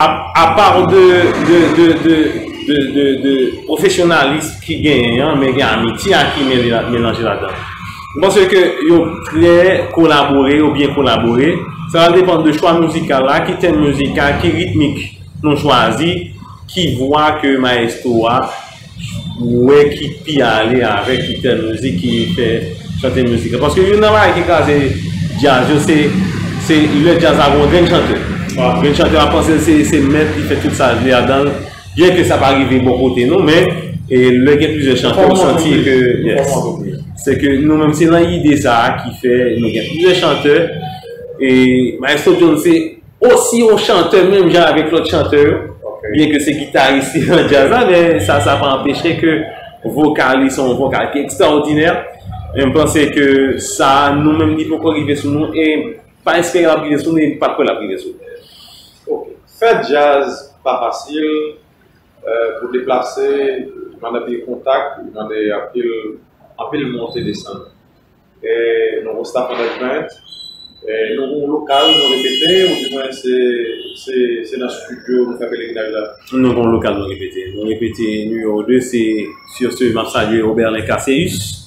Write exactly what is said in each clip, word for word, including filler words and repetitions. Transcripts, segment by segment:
Apa de, de, de, de, de, de, de pwofesyonalis ki genyen an, men gen amitye a ki mele- melanje ladan. M panse ke yo trè kolabore, yo byen kolabore. Sa va depann de chwa mizikal la, ki tèm mizikal, ki ritmik nou chwazi, ki vwa ke maestro a wè ki pi ale avèk ki tèm mizik ki fè chante mizik la. Paske youn nan bagay ki kraze djaz yo, se, se lè djaz la gen yon grenn chantè. Grenn chantè a panse se, se mèt, li fè tout sa l vle ladan l. Byen ke sa pa rive bò kote nou, men e lè gen plizyè chantè, ou santi ke, yes. Se ke nou menm, se nan ide sa a ki fè nou gen plizyè chantè. E Maestro John se osi yon chantè menm jan avèk lòt chantè yo. Byen ke se gitaris li nan djaz la, men sa, sa pa anpeche ke vokal li se yon vokal ki ekstraòdinè. E m panse ke sa, nou menm, li poko rive sou nou, e pa espere l ap rive sou nou, e m pa kwè l ap rive sou nou. Ok. Fè djaz pa fasil, euh, pou deplase, li mande anpil kontak, li mande anpil, anpil monte desann. E nou gon staff management, e nou gon lokal nou repete, oudimwen se, se, se nan estidyo nou fè pelerinaj la? Nou gon lokal nou repete. Nou repete nimewo de, se sur ce, m ap salye Oberlin Casseus,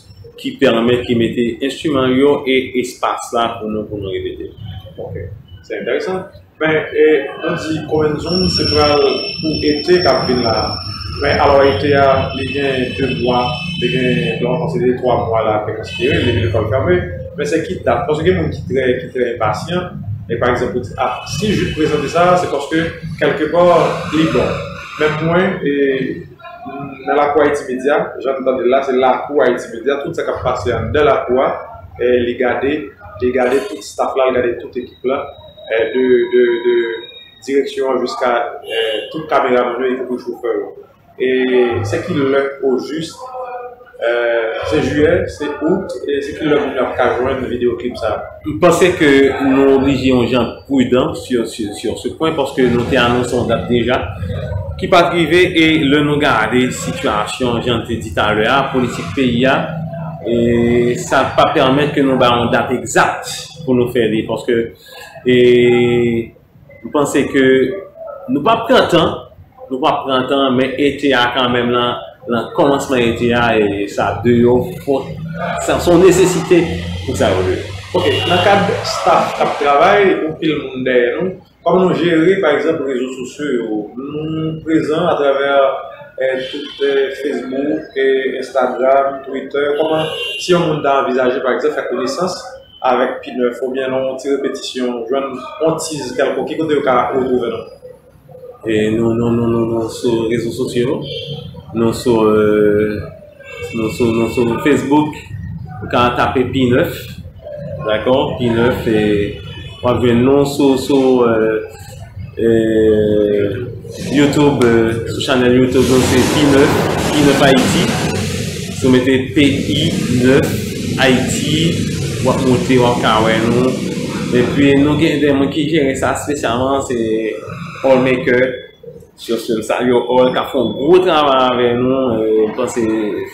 ki pèmèt, ki mete enstriman yo e espas la pou nou, pou nou repete. Ok. Se enteresan. Men, e, nou di Comenzum se pral pou ete k ap vin la. Men, alò, ete a, li gen de mwa, li gen, bon, se de twa mwa la, te konsidere, depi lekòl fèmen. Men se ki dat? Paske gen moun ki trè, ki trè enpasyan. E pa egzanp, ou di, a, si Jude prezante sa, se paske, kèlkepa, li bon. Men mwen, e, nan lakou Ayiti Medya, jan n tande l la, se lakou Ayiti Medya, tout sa k ap pase anndan lakou a, e, li gade, li gade tout staff la, li gade tout ekip la, e, de, de, de direksyon an jiska, e, tout kameramann yo, epi pou chofè yo. E se ki lè ojis, e, se jiyè, se out, e se ki lè moun yo ap ka jwenn videyo klip sa a? M panse ke nou oblije yon jan pridan sur, sur, sur ce point, paske nou te anonse yon dat deja, ki pa t rive, e lè nou gade sitiyasyon, jan n te di talè a, politik peyi a, e sa pa pèmèt ke nou bay yon dat egzat pou nou fè li, paske, e, m panse ke nou p ap pran tan, nou p ap pran tan, men ete a kanmenm nan, nan kòmansman ete a, e sa de yo fò, sa se yon nesesite pou sa yo de. Ok, nan kad staff k ap travay, yon pil moun dèyè nou, kòman nou jere, pa egzanp, rezo sosyo yo? Nou prezan atravè, e, tout, e, Facebook, e, Instagram, Twitter. Kòman, si yon moun ta anvizaje, pa egzanp, fè konesans avèk P nèf oubyen nan yon ti repetisyon, jwenn yon tiz kèlkonk, ki kote yo ka retwouve nou? E nou, nou, nou, nou, nou sou rezo sosyo, nou sou, e, nou sou, nou sou Facebook, ou ka tape P nèf, dakò, P nèf, e w ap jwenn nou sou, sou, e, e, YouTube, e, sou chanèl YouTube nou se P nèf, P nèf Haiti. Si w mete P I nèf Haiti, w ap monte, w ap ka wè nou. Epi nou gen de moun ki jere sa espesyalman, se Paul Maker. Sur ce, m salye Paul k ap fè yon gwo travay avè nou. E, m panse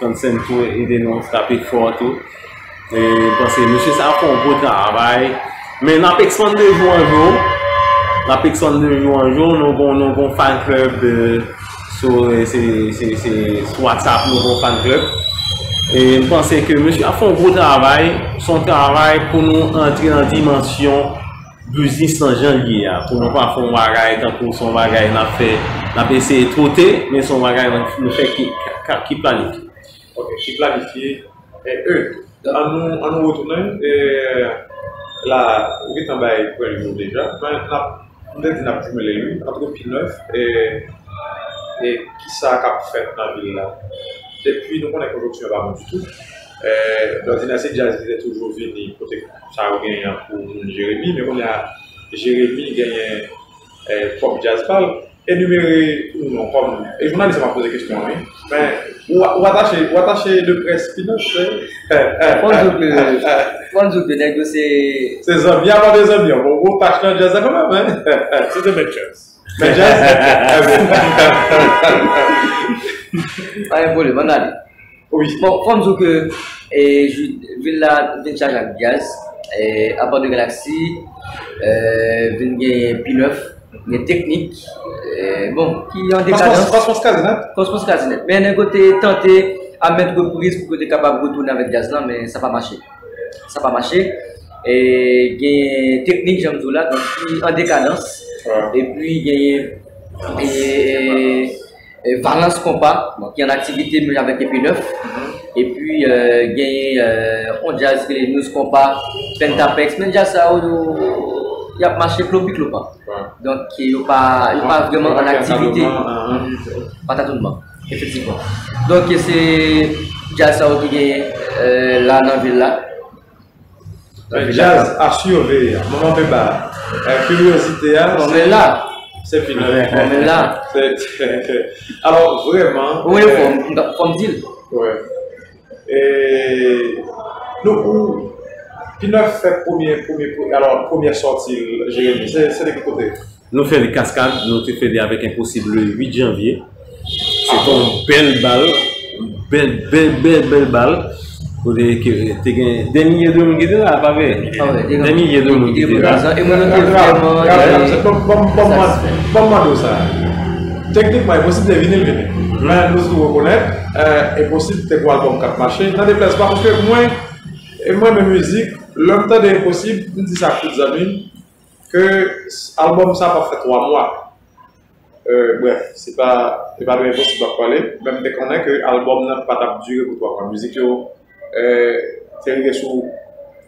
Francine tou ede nou frape fò tou. E, m panse mesye sa ap fè yon gwo travay. Men n ap ekspann de jou an jou. N ap ekspann de jou an jou. Nou gon, nou gon fan club, e, sou, e, se, se, se, sou WhatsApp, nou gon fan club. E m panse ke mesye ap fè yon gwo travay. Se yon travay pou nou antre nan dimansyon biznis lan jan l ye a. Pou nou pa fè yon bagay tankou se yon bagay n ap fè, n ap eseye twote, men se yon bagay nou fè ki, ki, ki planifye. Ok, ki planifye. E, e, an nou, an nou retounen, e, la, ou gentan bay pwen yo deja, men n ap, m te di n ap jimele, wi, antre P nèf, e, e kisa k ap fèt nan vil la? Depi nou konnen konjonktyon an pa bon ditou, e, dòdinè se djaz ki te toujou vini kote sa yo genyen an pou moun Jeremi, men kounye a, Jeremi genyen, e, pwòp djaz pa l. Enimere pou nou non kòm, e jounalis la m ap poze kesyon an wi, men ou, ou atache, ou atache de près finans, se? Fò n di w ke, fò n di w ke nèg yo se. Se zanmi, apa de zanmi an, bon, gwo tach nan djaz la kanmenm, en. Se te mèt djaz. Mèt djaz? Pa gen pwoblèm, ann ale. Bon, fò m di w ke, e, vil la vin chaje ak djaz, e, apa de Galaxy, e, vin gen P nèf, gen teknik, eh, bon, ki an dekadans. Kòsmos Kazinèt. Kòsmos Kazinèt. Men nan kote tante a maintes reprises pou ke te kapab retounen avèk djaz lan, men sa pa mache. Sa pa mache. E gen teknik, jan m di w la, donk, ki an dekadans. Epi genyen, e, e, e, Valence Konpa, bon, ki an aktivite menm jan avèk Epi Nèf. Epi, e, genyen, e, yon djaz ki rele News Konpa, Pentapex, men djaz sa yo, yo, y ap mache klopiklopa. Donk, yo pa, yo pa vrèman an aktivite. Patatonman, efektivman. Donk, se djaz sa yo ki genyen, e, la nan vil la. Nan vil la. Djaz a surveiller. Manman Beba, e, kiryozite a, se, se fini. Manman la. Alò, vrèman, wi, fò m, fò m di l. E, nou, ou, P nèf fè premye, premye, alò, premyè sòti l, Jeremi, se, se de ki kote? Nou fè li Kaskad, nou te fè li avèk Enposib le uit janvye. Se te yon bèl bal, bèl, bèl, bèl, bèl bal. Kote ke te gen dè milye de moun ki te la, pa vre? Dè milye de moun ki te la. E moun yo te vrèman, ban m mande w sa. Teknikman, Enposib te vini, l vini. Men nou tou rekonèt, e, Enposib te gwo albòm k ap mache. Nan deplèz pa, paske mwen, e mwen menm mizik, lè m tande Enposib, m di sa ak tout zanmi m, ke albòm sa p ap fè twa mwa. E, brèf, se pa, se pa de Enposib m ap pale, men m te konnen ke albòm nan pa t ap dire pou twa mwa. Mizik yo, e, te rive sou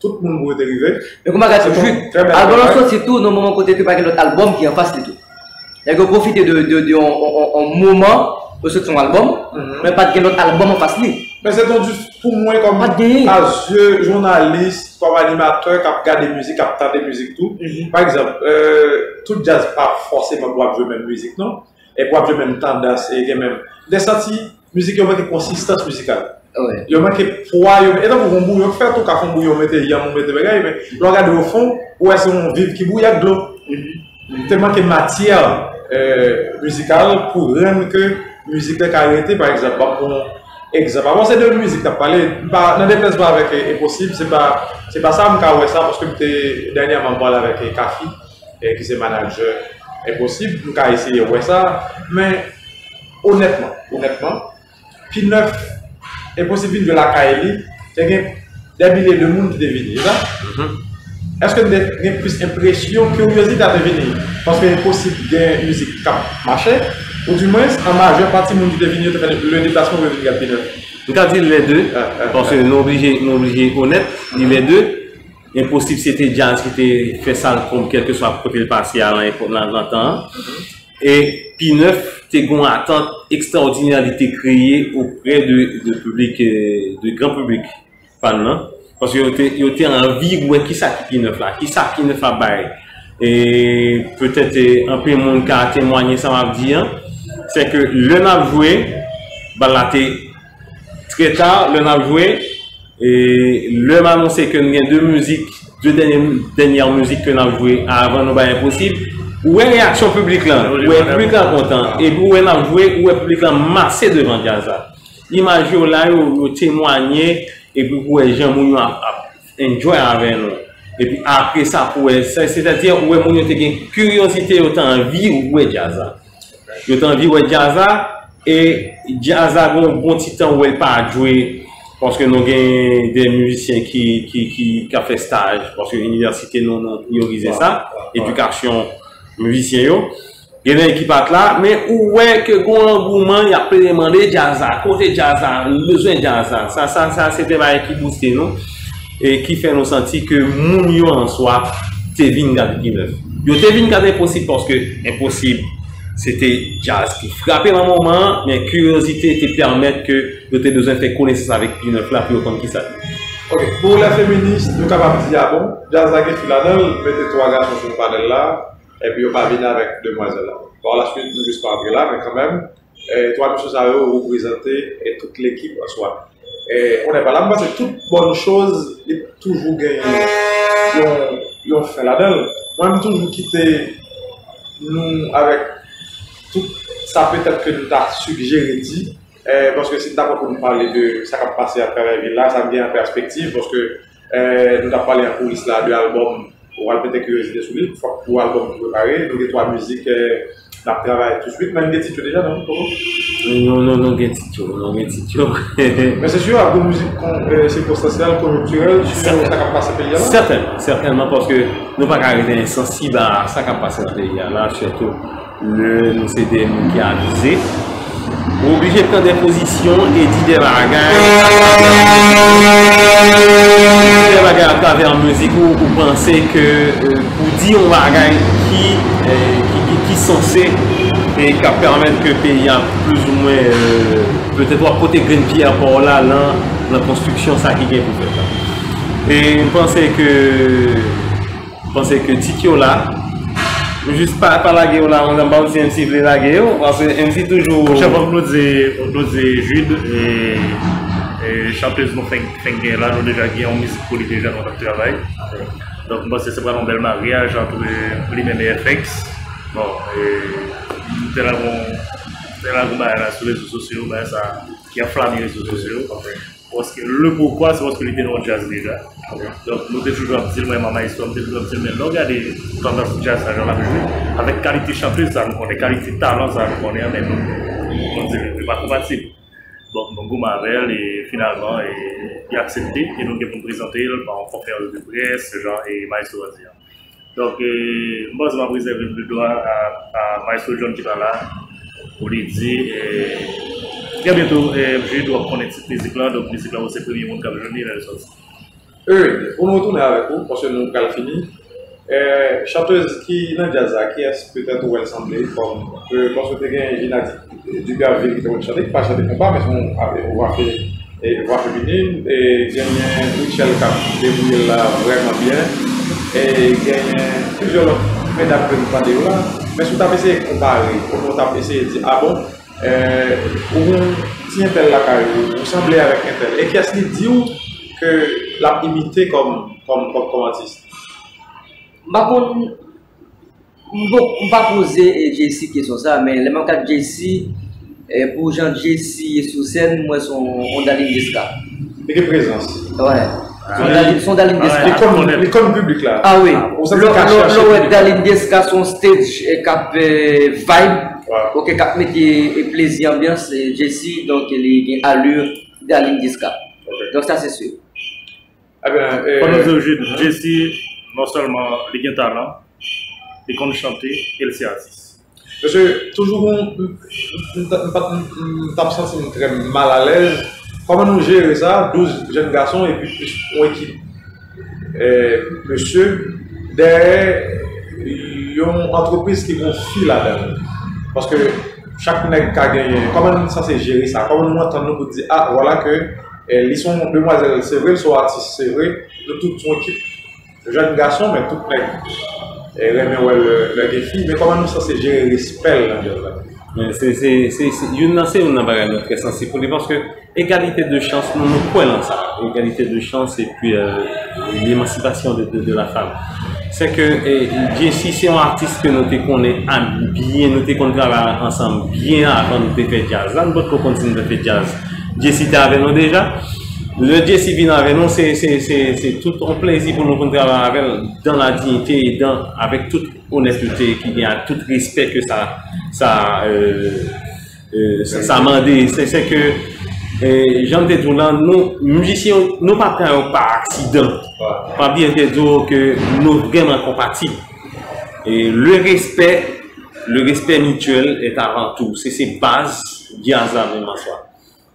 tout moun pou yo te rive. Men kòman gade, albòm nan sòti tou nan moman kote ke pa gen lòt albòm ki anfas li tou. Nèg yo pwofite de, de, de yon, yon, yon, yon moman pou soti yon albòm, men pa t gen lòt albòm anfas li. Men se te yon dis pou mwen kòm a zye jounalis, kòm animatè k ap gade mizik, k ap tande mizik tou. Pa egzanp, e, tout djaz pa fòseman pou ap jwe menm mizik, non. E pou ap jwe menm tandans, e gen menm de santi mizik yo manke konsistans mizikal. Yo manke pwa, yo, e tankou yon bouyon, fè tou ka fè yon bouyon, ou mete yanm, ou mete bagay, men lè w gade o fon, ou wè se yon viv ki bouyi ak dlo. Te manke matyè, e, mizikal pou rann ke mizik la ka rete, pa egzanp, m ap pran yon egzanp. Bon, se de mizik n ap pale, m pa, nan deplèz pa avèk, e, Enposib, se pa, se pa sa m ka wè sa, paske m te dènyèman m pale avèk, e, Kafi, e, ki se manadjè Enposib, m ka eseye wè sa, men onètman, onètman, P nèf, Enposib vin jwe lakay li, te gen dè milye de moun ki te vini, se sa? Èske n te gen plis enpresyon, kiryozite a te vini? Paske Enposib gen mizik k ap mache, oudimwens, an majè pati moun ki te vini yo te fè le deplasman pou yo vin gade P nèf. M ka di lè de, paske nou oblije, nou oblije onèt, li lè de. Enposib se te djaz ki te fè sa l konb, kèlkeswa kote l pase a lan epòk nan, nan tan an. E P nèf te gen yon atant ekstraòdinè li te kreye oprè de, de piblik, e, de gran piblik pa n nan. Paske yo te, yo te anvi wè kisa ki P nèf la, kisa P nèf ap bay. E petèt, e, anpil moun ka temwanye sa m ap di an, se ke lè n ap jwe, bal la te trè ta, lè n ap jwe, e lè m anonse ke n gen de mizik, de dènye, dènyè mizik ke n ap jwe avan nou bay Enposib, ou wè reyaksyon piblik lan, ou wè piblik lan kontan, epi ou wè n ap jwe, ou wè piblik lan mase devan djaz la. Imaj yo la, yo, yo temwanye, epi ou wè jan moun yo ap, ap enjoy avè nou. Epi apre sa, pou wè, se, sètadi, ou wè moun yo te gen kiryozite, yo te anvi wè djaz la. Yo te anvi wè djaz la, e djaz la gon, gon ti tan ou wè l pa jwe, paske nou gen de mizisyen ki, ki, ki, k ap fè staj, paske inivèsite nou, nou priyorize sa, edikasyon mizisyen yo. Gen nèg ki pa t la, men ou wè ke gon angouman, y ap plede mande djaz la, kote djaz la, nou bezwen djaz la. Sa, sa, sa, se te bagay ki bouste nou, e ki fè nou santi ke moun yo an swa te vin gade P nèf. Yo te vin gade Enposib paske Enposib, se te djaz ki frape nan moman an, men kiryozite te pèmèt ke yo te bezwen fè konesans avèk P nèf la pou yo konn kisa l ye. Ok, pou lè feminis, nou kapab di, a bon, djaz la gen fi ladan l, mete twa gason sou yon panèl la, epi yo pa vin avèk demwazèl la. Bon, pa la swit, nou jis pa antre la, men kanmenm, e, twa mesye sa yo reprezante, e, tout lekip an swa. E, on n'est pas là, m panse tout bòn choz, li toujou gen yon, yon, yon fen ladan l. Mwen, m toujou kite nou avèk tout sa petèt ke nou ta sigjere di, e, paske si n ta pran pou n pale de sa k ap pase atravè vil la, sa m gen an pèspektiv, paske, e, nou t ap pale an koulis la de albòm Ou pral mete kiryozite sou li, fòk pou albòm ki prepare. Nou gen twa mizik, eh, n ap travay touswit, men n gen tit yo deja, non? Poko? Non, non, non, gen tit yo, non, gen tit yo. Men se si, ap gen mizik kon, eh, sikonstansyèl, konjonktirèl, sou sa k ap pase peyi a la. Sètènman, sètènman, paske nou pa ka rete ensansib a sa k ap pase nan peyi a la, sitou lè nou se de moun ki avize. Ou oblije pran de pozisyon e di de bagay, di de bagay atravè mizik ou, ou panse ke, eh, pou di yon bagay ki, eh, ki, ki, ki sanse e k ap pèmèt ke peyi a plizoumwen, eh, petèt w ap pote grenn pyè pa w la nan, nan konstriksyon sa ki gen pou fèt la. E m panse ke M panse ke tit yo la. M jis pa, pa lage yo la, m pa konn si M C vle lage yo, paske M C toujou. Monchè, fòk nou di, nou di Jude, e, e chantèz nou fenk, fenk gen la, nou deja gen yon mizik pou li deja, nou t ap travay. Donk, m panse se pral yon bèl maryaj ant li menm e F X. Bon, e, m te lage yon, m te lage yon bagay la sou rezo sosyo, bagay sa ki anflame rezo sosyo. Paske, le poukwa, se paske li te nan yon djaz deja. Donk, nou te toujou ap di l, mwen, Mama Istwa, m te toujou ap di l, men lè w gade tandans djaz sa, jan l ap jwe, avèk kalite chantèz sa nou konnen, kalite talan sa nou konnen an, men nou, nou di l, li pa konpatib. Donk, nou goumen avè l, e finalman, e, li aksepte, e nou gen pou n prezante l pa yon konferans de près, jan, e, Maestro a di an. Donk, eh, m panse m ap rezève dwa a, a Maestro John ki pa la, pou li di, eh, trè byento, eh, Jude, w ap konnen tit mizik lan, donk mizik lan, ou se premye moun k ap jwenn li lè l sòti. Eude, pou nou retounen avèk ou, paske nou pral fini. Eh, chantèz ki nan djaz la, kiyès petèt ou wè l sanble kòm, eh, paske te gen Gina Duperville ki te konn chante, ki pa chante konpa, men se yon, ah, vwa fe-, e, vwa feminin, e, genyen Rutshelle k ap debouye l la vrèman byen, e genyen plizyè lòt medam ke nou tande yo la, men si w t ap eseye konpare, kòm w t ap eseye di, ah bon, e, ou gen ti entèl lakay ou, ou sanble avèk entèl, e kiyès li di w ke l ap imite kòm, kòm, kòm, kòm atis? M pa konn, m bon, m pa poze, eh, Jaycee kesyon sa, men lè m ap gad Jaycee, eh, pou jan Jaycee ye sou sèn, m wè se yon, yon Dalindesca. Li gen prezans. Wè. Se yon Dalin-, se yon Dalindesca. Li konn, li konn piblik la. Ah wi. Ou santi l ka chèche piblik la. Lè w wè Dalindesca se yon stage, eh, k ap, eh, vibe, ok, k ap mete, eh, plezi, anbyans, eh, Jaycee, donk, li gen alur Dalindesca. Ok. Donk, sa, se si. Ebyen, eh, fò nou di w, Jude, Jaycee, non sèlman li gen talan, li konn chante, e l se atis. Mesye, toujou gon, m, m, m, m, m, m t ap santi m trè malalèz. Kòman nou jere sa, douz jèn gason epi plis yon ekip, eh, mesye, dèyè yon antrepriz ki gon fi ladan l? Paske chak nèg ka genyen, kòman nou sanse jere sa? Kòman nou antann nou pou di, ah, vwala ke, eh, li se yon demwazèl, se vre, li se yon atis, se vre, nou tout se yon ekip jèn gason, men tout nèg, eh, renmen wè lè, lè gen fi, men kòman nou sanse jere respè l nan djaz la? Men se, se, se, se, youn nan, se youn nan bagay nou trè sansib pou li, paske egalite de chans, nou, nou kwè nan sa. Egalite de chans epi, euh, l'émancipation de, de, de la femme. Se ke, eh, Jaycee se yon atis ke nou te konnen a byen, nou te konn travay ansanm byen avan nou te fè djaz la. Nou potko konn si nou te fè djaz. Jaycee te avè nou deja. Lè Jaycee vin avè nou, se, se, se, se tout yon plezi pou nou konn travay avè l dans la dignité et dans, avèk tout onètete ki gen ak tout respè ke sa, sa, euh, euh, sa, sa mande. Se, se ke, euh, jan m te di w lan, nou, mizisyen, nou pa pran yo pa aksidan. Papi te di w ke nou vrèman konpatib. E le respè, le respè mityèl est avant tout. Se, se baz djaz la menm an swa.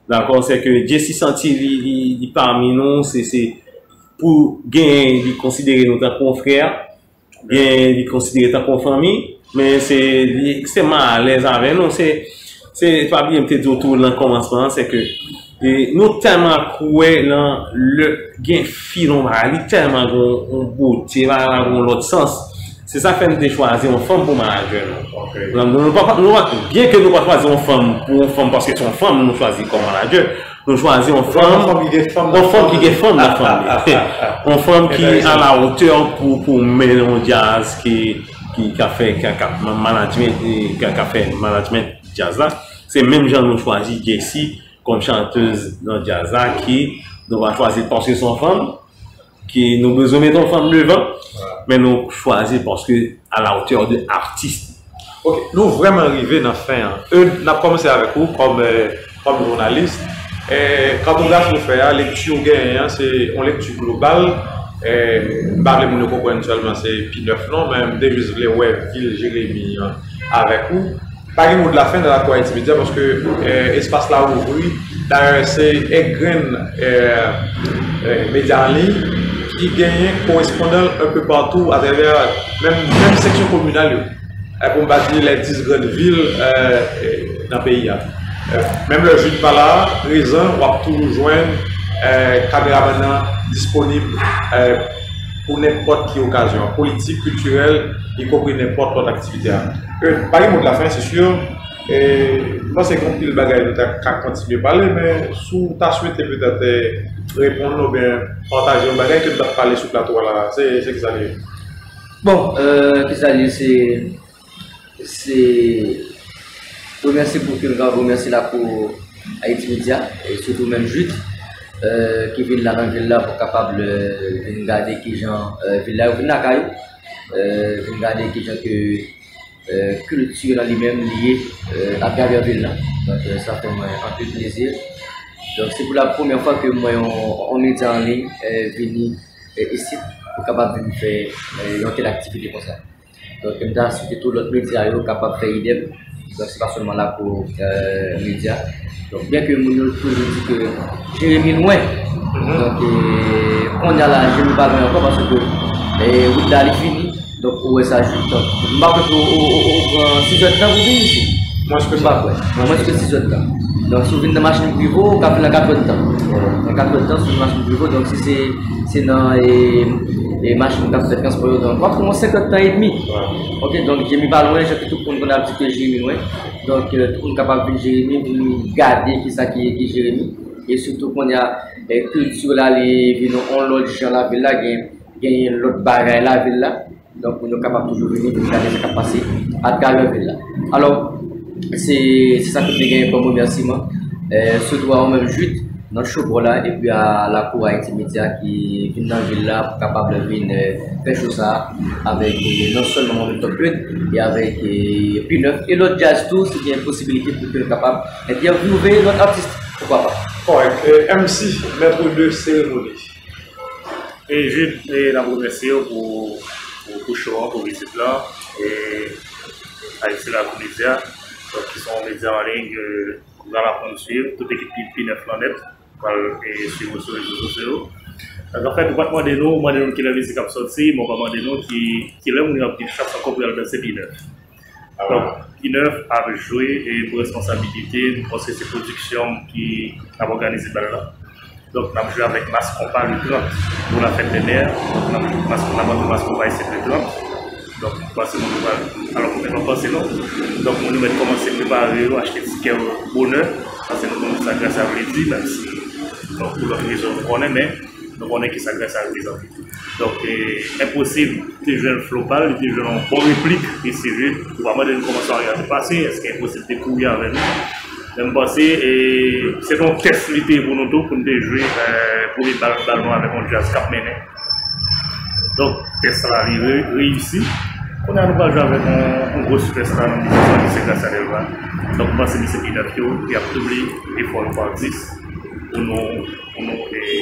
Dakò, se ke Jaycee santi li, li, li pami nou, se, se pou gen, li konsidere nou tankou yon frè, gen, li konsidere tankou yon fanmi, men se, li ekstrèmman alèz avè nou. Se, se, pa bliye m te di w tou nan kòmansman an, se ke, e, nou tèlman kwè nan le gen fi nan bagay, li tèlman gon, gon bote, bagay la gon lòt sans. Se sa k fè nou te chwazi yon fanm pou manadjè nou. Ok. Donk, nou, nou pa, nou pa, byen ke nou pa chwazi yon fanm pou yon fanm paske se yon fanm nou chwazi kòm manadjè, nou chwazi yon fanm, yon fanm ki gen fanm nan fanmi. Yon fanm ki a la otè pou, pou mennen yon djaz ki, ki ka fè, ka, ka management, ka, ka fè management djaz la. Se menm jan nou chwazi Jaycee kòm chantèz nan djaz la ki nou pa chwazi l paske se yon fanm, ke nou bezwen mete yon fanm devan, men nou chwazi paske a la hauteur de artist. Ok, nou vrèman rive nan fen an. Eude, n ap kòmanse avèk ou kòm kòm jounalis. Katografi ou fè a, lekti ou genyen an, se yon lekti global. M pa vle moun yo konprann sèlman se Pinèf non, men m te jis vle wè vil Jeremi an avèk ou. Pa gen mo de lafen nan Lakou Ayiti Medya paske espas la ouvri. Dayè, se èk grenn medya an liy ki genyen korespondan l enpe patou atravè menm, menm seksyon kominal yo. Pou m pa di les dix grandes villes nan peyi a. Menm lè Jude pa la, prezan, w ap toujou jwenn kameramann nan disponib pou nenpòt ki okazyon, politik, kiltirèl, ikonpri nenpòt lòt aktivite a. Pa gen mo de lafen, se si. M panse gen anpil bagay nou ta ka kontinye pale, men si w ta swete petèt reponn nou oubyen pataje yon bagay ke nou t ap pale sou plato a la, se kisa li ye? Bon, kisa li ye, se se remèsye pou ke m ka remèsye Lakou Ayiti Medya, e sitou menm Jude ki vin la nan vil la pou kapab vin gade kijan vil la yo vin lakay ou, vin gade kijan ke kilti lan li menm li ye atravè vil la. Donk sa fè mwen anpil plezi. Donk se pou la premyè fwa ke m wè yon medya an liy vini isit pou kapab vin fè yon tèl aktivite konsa. Donk m ta swete tou lòt medya yo kapab fè idèm. Donk se pa sèlman Lakou Medya. Donk byen ke moun yo toujou di ke Jeremi lwen, donk kounye a la Jeremi pa lwen ankò paske wout la li fini. Donk ou wè sa jis tan. M pa kwè ke ou pran sizèdtan pou vin isit. M pa kwè. Mwens ke sizèdtan. Donk si w vin nan machin prive w, ou ka vin nan katrèdtan. Nan katrèdtan si w vin nan machin prive w, donk si se se nan machin k ap fè transpò yo, donk w ap pran yon senkant tan edmi. Ok, donk Jeremi pa lwen, jan ke tout moun konn ap di ke Jeremi lwen. Donk tout moun kapab vin Jeremi, vin gade kisa ki ki Jeremi. E sitou kounye a kilti la li vin yon lòt jan lavil la, gen genyen lòt bagay lavil la. Donk moun yo kapab toujou vini, vin gade sa k ap pase atravè vil la. Alò, se se sa ke m te genyen kòm remèsiman, sitou a ou menm Jude nan cho pa w la, epi a Lakou Ayiti Medya ki vin nan vil la pou kapab vin fè cho sa a avèk non sèlman mwen menm Top Eude, e avèk Pinèf e lòt djaz tou, si gen posibilite pou ke nou kapab entèvyouve lòt atis, poukwa pa. Kòrèk. MC, mèt de seremoni. E Jude, n ap remèsye w pou, pou, pou cho an, pou vizit lan. E Ayiti Lakou Medya, donk, ki se yon medya an liy ke nou pral aprann swiv, tout ekip Pinèf lan nèt pral swiv ou sou rezo sosyo yo. Donk, anfèt, ou pa t mande nou, ou mande nou kilè mizik ap sòti, men ou pa mande nou ki, kilè moun yo ap gen chans ankò pou y al danse Pinèf. Donk, Pinèf ap jwe e pou responsabilite m, paske se pwodiksyon m ki ap òganize bal la. Donk, n ap jwe avèk Mas Konpa le trant pou la fèt dè mè. Donk, n ap jwe mas, n ap antre Mas Konpa isit le trant. Donk, m panse moun yo pral, alò, mwen menm m ap panse non. Donk, moun yo mèt kòmanse prepare yo, achte tikè yo bonè, paske nou konnen sa Grasa vle di, menm si, donk, pou lòt rezon nou konnen, men nou konnen ki sa Grasa reprezante. Donk, e, Enposib te jwenn flo pa l, li te jwenn yon bon replik, e se vre, ou pa mande nou kòman sa te pase, èske Enposib te kouri avè nou? Men m panse, e, se te yon tès li te ye pou nou tou, pou n te jwe, e, premye bal, bal nou avèk yon djaz k ap mennen. Donk, tès la, li re, reyisi. Kounye a, nou pral jwe avèk yon, yon gwo sipèsta nan mizisyen, se Grasa Delva. Donk, m panse misye Pinèf yo, y ap double efò yo pa dis pou nou, pou nou, e,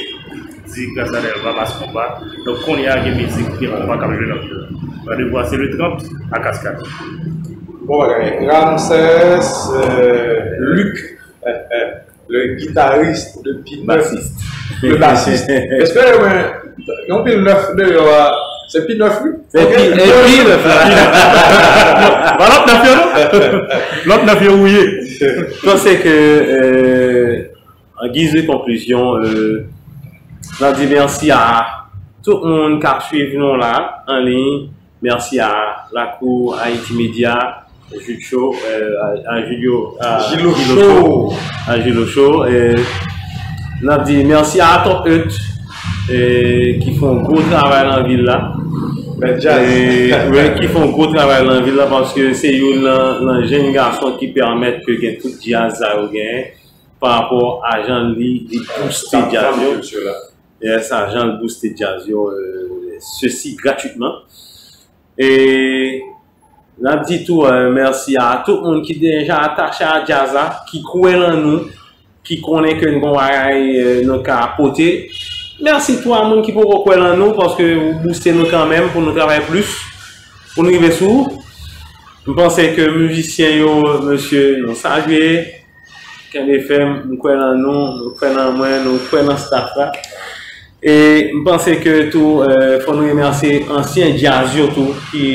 di Grasa Delva, Mas Konpa. Donk, kounye a, gen mizik, gen konpa k ap jwe nan vil la. Randevou a, se le trant a Kaskad. Bon bagay. Ramsès, euh, Luc, le guitariste de Pinèf. Bassiste. Le bassiste. Espere mwen, yon pil nèf deyò a, se Pinèf, wi. Se Pinèf, wi. Pa lòt nèf yo, non? Lòt nèf yo wouye. Mwen panse ke, euh, an giz de konklizyon, euh, n ap di mèsi a tout moun k ap swiv nou la, an liy. Mèsi a Lakou Ayiti Medya, Jude Show, euh, a, a Julio, a Jilo Show. A Jilo Show. Euh, n ap di mèsi a Top Eut, euh, ki fè yon gwo travay nan vil la. Bèl djaz. Euh, wi, ki fè yon gwo travay nan vil la, paske se youn nan, nan jenn gason ki pèmèt ke gen tout djaz sa yo genyen, pa rapò a jan li, li booste djaz yo. Dèyè sa, jan l booste djaz yo, euh, ceci gratuitement. E n ap di tou, euh, mèsi a tout moun ki deja atache a djaz la, ki kwè lan nou, ki konnen ke n gon bagay, euh, nou ka pote. Mèsi tou a moun ki poko kwè lan nou, paske ou booste nou kanmenm pou nou travay plis, pou nou rive sou ou. M panse ke mizisyen yo, mesye, nou salye. Kenbe fèm, nou kwè nan nou, nou kwè nan mwen, nou kwè nan staff la. E m panse ke tou, euh, fò nou remèsye ansyen djaz yo tou ki,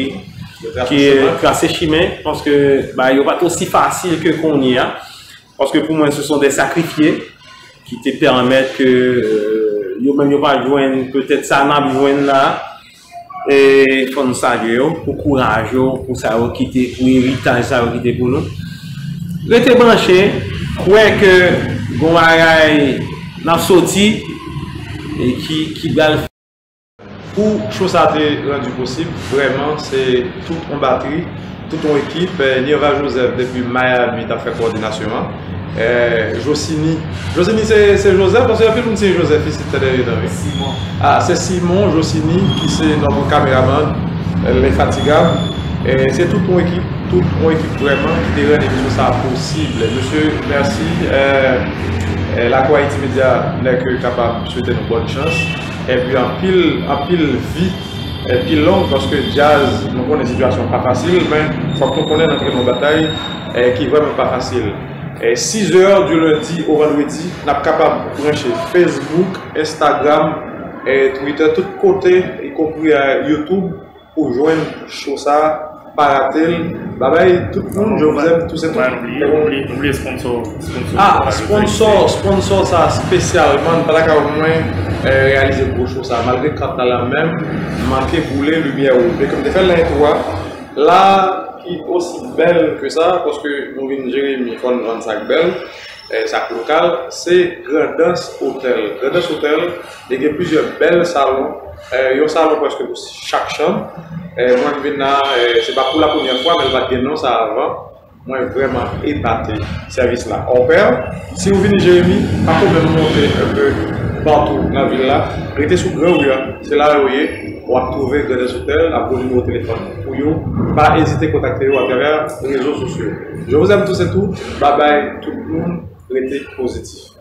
ki trase chimen, paske ba yo pa t osi fasil ke kounye a. Paske pou mwen, se son de sakrifye ki te pèmèt ke, euh, yo menm yo pa jwenn petèt sa n ap jwenn la. E fò n salye yo pou kouraj yo, pou sa yo kite, pou eritaj sa yo kite pou nou. Rete branche, kwè ke gon bagay n ap soti e ki, ki pral. Pou cho sa te randi posib, vrèman, se tout yon batri, tout yon ekip. Eh, Nirva Joseph depi Miami t ap fè kowòdinasyon an. Eh, Josini. Josini se, se Joseph, paske anpil moun se Joseph isit, tande, tande. Simon. Ah, se Simon Josini ki se nòt kameramann, eh, lenfatigab. Eh, se tout yon ekip, tout yon ekip vrèman ki te rann emisyon sa posib. Mesye, mèsi. Eh, eh, Lakou Ayiti Medya, nèg ke kapab swete nou bòn chans. Epi anpil, anpil vi, epi long, paske djaz, nou konnen sitiyasyon pa fasil, men fòk nou konnen n antre nan yon batay, eh, ki vrèman pa fasil. Eh, six heures du lundi au vendredi, n ap kapab branche Facebook, Instagram, eh, Twitter, tout kote, y compris, eh, YouTube, pou jwenn cho sa, pa rate l. Babay, tout moun, je vous aime, tous et toutes. Mwen, nou bliye, nou bliye, nou bliye sponsor, sponsor. Ah, sponsor, sponsor sa espesyalman, pa lakay mwen, eh, reyalize gwo cho sa. Malgre kat la la menm, manke boule limyè wouj. Men kòm te fè l nan entwo a, la ki osi bèl ke sa, paske nou vin Jeremi, fò n vann sa k bèl. Eh, sa k lokal, se Grandans Hotel. Grandans Hotel, li gen plizyè bèl salon. Eh, yon salon prèske pou chak chanm. Eh, mwen vin la, eh, se pa pou la premyè fwa, men l pa t gen non sa avan. Mwen vrèman epate sèvis la. Opè, si w vini Jeremi, pa pwoblèm monte enpe patou nan vil la. Rete sou gran ri a, se la yo ye. W ap twouve Grandans Hotel, ap gen nimewo telefòn pou yo. Pa ezite kontakte yo atravè rezo sosyo. Je vous aime tous et toutes. Bye bye tout moun. Rete pozitif.